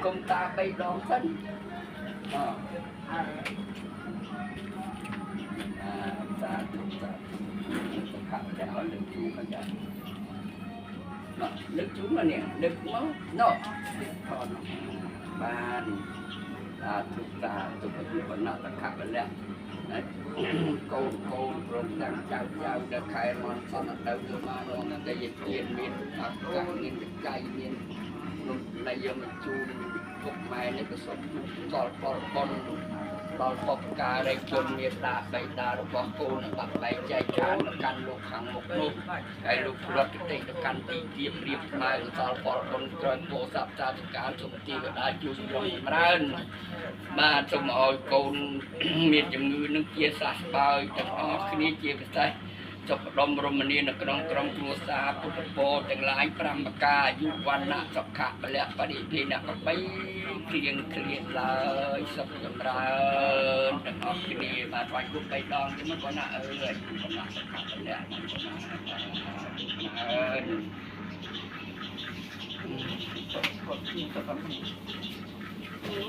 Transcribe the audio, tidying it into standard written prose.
គុំតា3ដងសិន អសាធុសាធុ សុខៈតែឲ្យលើកជូនមកចា មកលើកជូនមកនេះ លើកមកណោះថតបាន សាធុសាធុ អាយុវណ្ណៈតខៈពលៈ កូនកូនព្រមទាំងចៅចៅដែលខែមនសនទៅទៅបានរងតែជាមានឱកាស មានបច្ច័យ មានលោកដែលយកមកជូនពុកម៉ែនេះ ក៏សូមដល់ផលបុណ្យដល់បពការីជនមេតាបៃតារបស់កូន បាក់បែកចែកឋានទៅកាន់លោកខាងមុខនោះ ហើយលោកផ្លត់តិទៅកាន់ទីទៀបរៀបស្មើ កសលផលបុណ្យក្រោយពោស័ព្ទសាធុការ សូមទីកដាជួយរងចម្រើន បាទ សូមឲ្យកូនមានជំងឺនឹងជាសះស្បើយទាំងអស់គ្នា ជាពិសេសសុខដុមរមនានៅក្នុងក្រុមគ្រួសារ ពុទ្ធពរទាំងឡាយ5ប្រការ អាយុវណ្ណៈសុខៈពលៈបរិភិនៈកបីគ្លៀងគ្លៀតឡើយ សុខចម្រើនទាំងអស់គ្នា បាទ ថ្វាយគុំ3ដងទៀតមក គាត់ណាអើយ អាយុវណ្ណៈសុខៈពលៈចម្រើន គាត់គាត់